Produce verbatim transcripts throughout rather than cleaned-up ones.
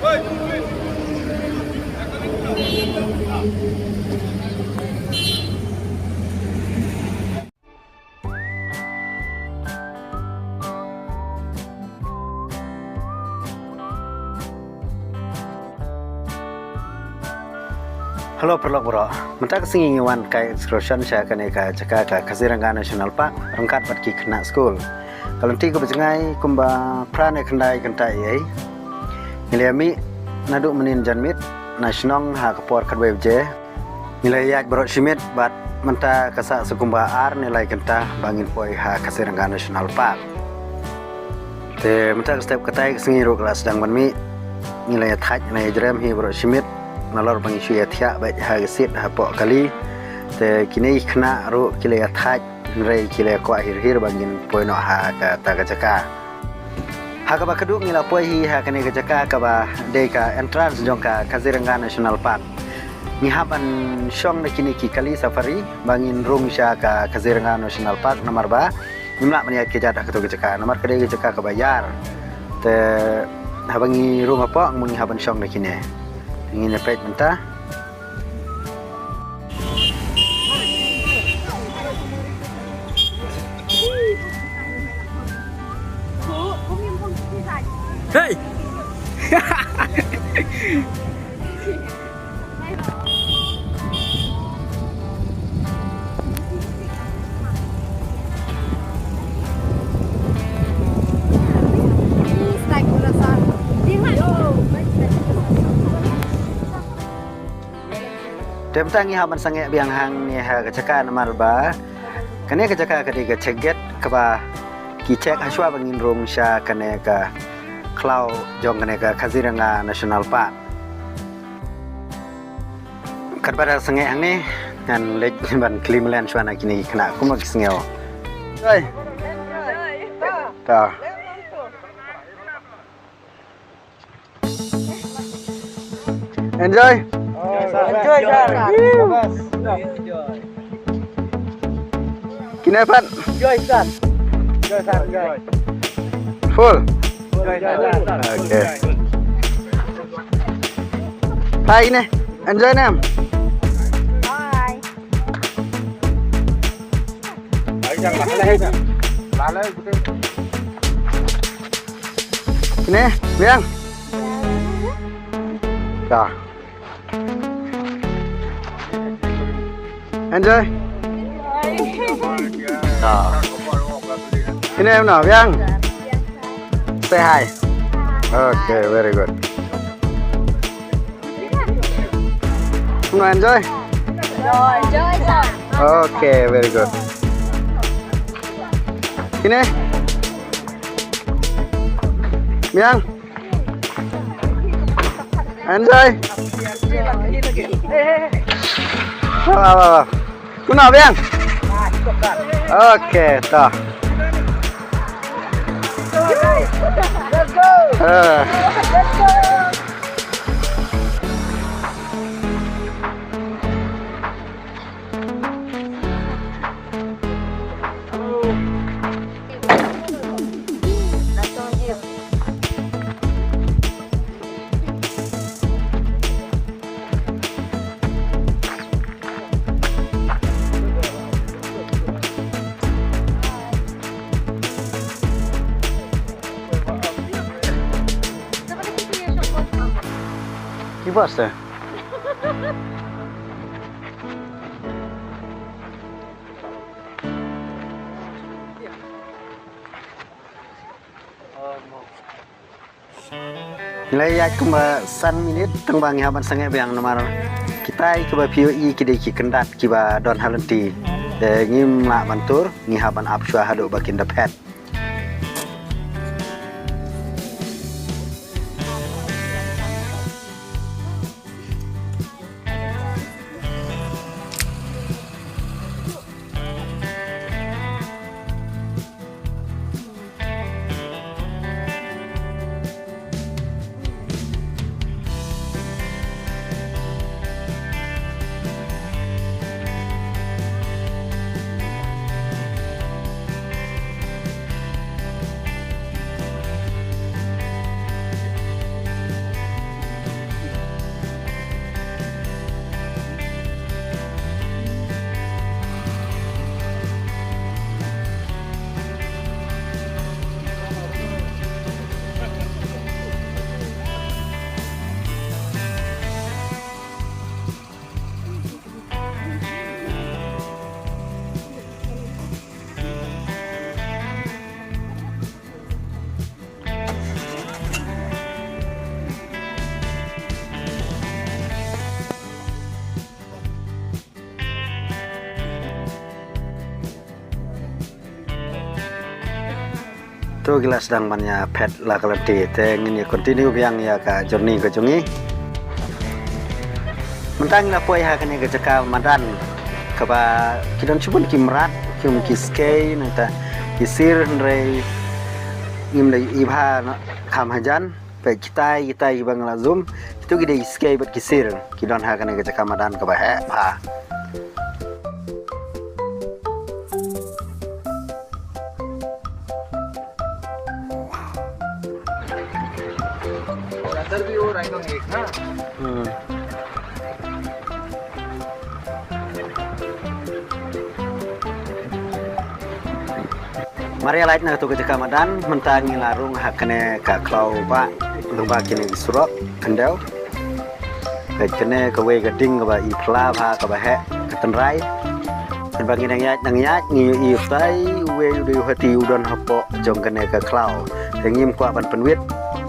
Hello paralok baroh. Mynta ka sngi ngi wan kai excursion sha kane ka jaka ka Kaziranga National Park ryngkat bad ki khynnah skul. Ka lynti kaba jngai kumba phra ne khyndai kynta eiei. Ngi la mih naduh mynnin janmiet na shnong ha ka por khatwei baje. Ngi la ïaid baroh shi miet bad mynta ka sah sa kumba ar ne lai kynta ba ngin poi ha Kaziranga National Park. Te mynta ka step katai ka sngi ruh ka la sdang ban mih. Ngi la ïa thait, la ïa jrem hi baroh shi miet nalor ba ngi shu ïa thiah beit ha ka seat hapoh kali. Te kine ki khynnah ruh ki la ïa thait, hynrei ki la ïa kwah hir hir ba ngin poi noh ha kata ka jaka. Ha kaba khatduh ngi la poi hi ha kane ka jaka kaba dei ka entrance jong ka Kaziranga National Park. Ngi hap ban shong da kine ki kali safari ba ngin rung sha ka Kaziranga National Park namar ba ngim lah ban ïaid kjat ha kato ka jaka namar ka dei ka jaka kaba ïar. Te haba ngi rung hapoh ngi hap ban shong da kine. Ngin ïa peit mynta. Hey! Te mynta ngi hap ban sangeh biang hangne ha ka jaka namar ba kane ka jaka ka dei ka check gate kaba ki check ha shuwa ba ngin rung sha kane ka khlaw jong kane ka Kaziranga National Park. Katba da sangeh hangne ngan leit ban kylli mlien shuwa na kine ki khynnah kumno ki sngew. Enjoy. Ta. Enjoy. Enjoy, sir. Kine pat. Enjoy, sir. Enjoy, sir. Enjoy. Full. Enjoy, sir. Okay. Hai kine. Enjoy ne em. Hai. Kine, biang. Ta. Enjoy. Ta. Kine em no, biang. Say hi. Okay, very good. Kumno, enjoy? Enjoy, sir. Okay, very good. Kine? Biang? Enjoy? Wa, wa, wa. Kumno, biang? Okay, to. Eh. Ki bas te. Ngi la ïaid kumba san minit tang ba ngi hap ban sangeh biang namar kitai kiba phi ïohi ki dei ki kyndat kiba don ha lynti. Te ngim lah ban tur, ngi hap ban ap shuwa haduh ba kin da phet. Ruh ki la sdang ban ïa phet la ka lynti, te ngin ïa continue biang ïa ka journey ka jong ngi. Mynta ngi la poi ha kane ka jaka madan kaba ki don shibun ki mrad, ki um ki skei, nangta ki sir, hynrei ngim lei i bha na kham hajan. Peit kitai, kitai kiba nga la zoom, kitu ki dei skei bad ki sir, ki don ha kane ka jaka madan kaba heh bha. Mar ïa lait na katu ka jaka madan, mynta ngi la rung ha kane ka khlaw ba, lyngba kine ki surok khyndew. Peit kane kawei ka ding kaba i phla bha kaba heh ka tynrai. Kaba ngi nang ïaid nang ïaid ngi ïohi utai uwei u dei u hati u don hapoh jong kane ka khlaw. Te ngim kwah ban pynwit,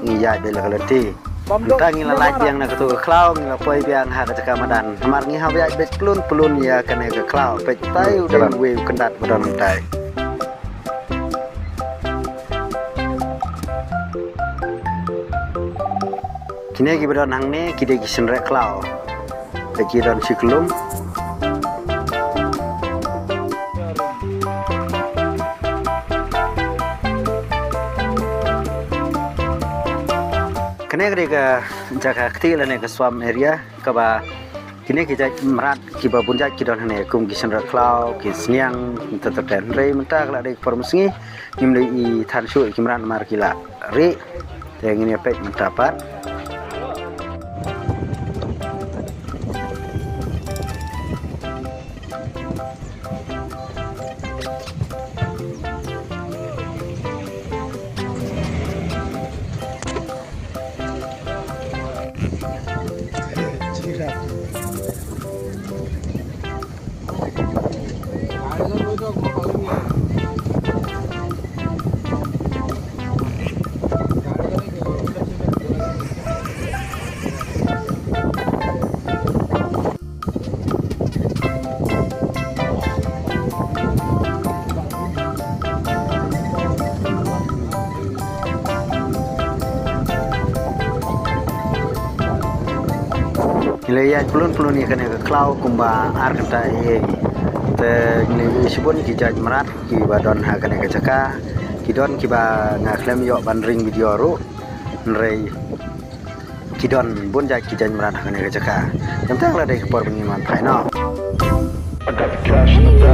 ngi ïaid beit la ka lynti. Mynta ngi la lait biang na katu ka khlaw, ngi la poi biang ha ka jaka madan. Namar ngi hap ïaid beit plun plun ïa kane ka khlaw. Peit utai u dei uwei u kyndat ba don utai. Kine kiba don hangne ki dei ki shynreh khlaw. Te ki don shi kyllum. Kane ka dei ka jaka kti lane ka swamp area kaba kine ki jait mrad kiba bun jait ki don hangne kum ki shynreh khlaw, ki sniang, mynta ter ter. Hynrei mynta ka la dei ka por mynsngi, ngim dei i than shuh ki mrad namar ki la rieh. Te ngin ïa peit mynta pat. Ngi la ïaid plun plun ïa kane ka khlaw kumba ar kynta ei ei. Te ngi la ïohi shibun ki jait mrad kiba don ha kane ka jaka. Ki don kiba nga khlem ïoh ban ring video ruh. Hynrei ki don bun jait ki jait mrad ha kane ka jaka. Te mynta la dei ka por ba ngin wan phai noh.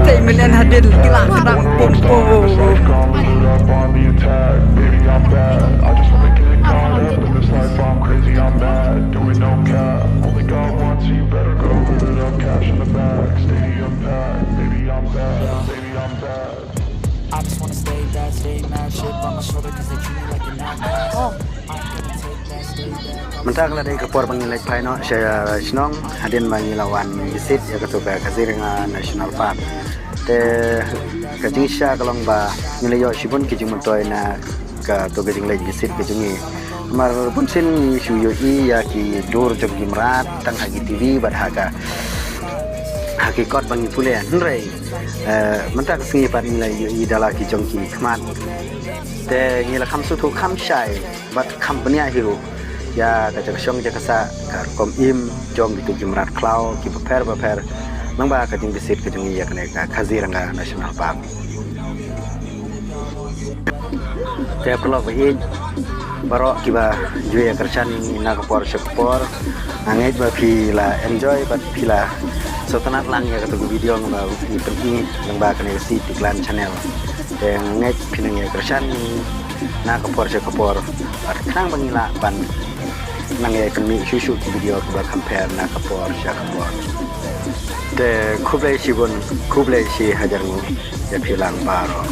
Te mynta hadien ki la kdang pum pum. I just wanna stay bad, stay mad, chip on my shoulder 'cause they treat me like an outcast. Mynta ka la dei ka por ba ngin leit phai noh sha shnong hadien ba ngi la wan visit ïa katu ka Kaziranga National Park. Te ka jingshisha ka long ba ngi la ïoh shibun ki jingmyntoi na katu ka jingleit visit ka jong ngi. Namar bun sien ngi shu ïohi ïa ki dur jong ki mrad tang ha ki T V bad ha ka, ha ki kot ba ngi pule. Hynrei, eh, mynta ka sngi pat ngi la ïohi da la ki jong ki khmat. Te ngi la kham sngewthuh kham shai bad kham bniah hi ruh ïa ka jaka shong jaka sah, ka rukom im jong kitu ki mrad khlaw kiba pher ba pher lyngba ka jingvisit ka jong ngi ïa kane ka Kaziranga National Park. Te paralok ba ïeit baroh kiba ju ïa kyrshan ïa ngi na ka por sha ka por, nga ngeit ba phi la enjoy bad phi la sngewtynnat lang ïa katu ka video ba ngi pyni lyngba kane ka City Clan Channel. Te nga ngeit phin nang ïa kyrshan ïa ngi na ka por sha ka por bad khnang ba ngin lah ban nang ïa pynmih shuh shuh ki video kiba kham pher na ka por sha ka por. Te khublei shibun, khublei shi hajar nguh ïa phi lang baroh.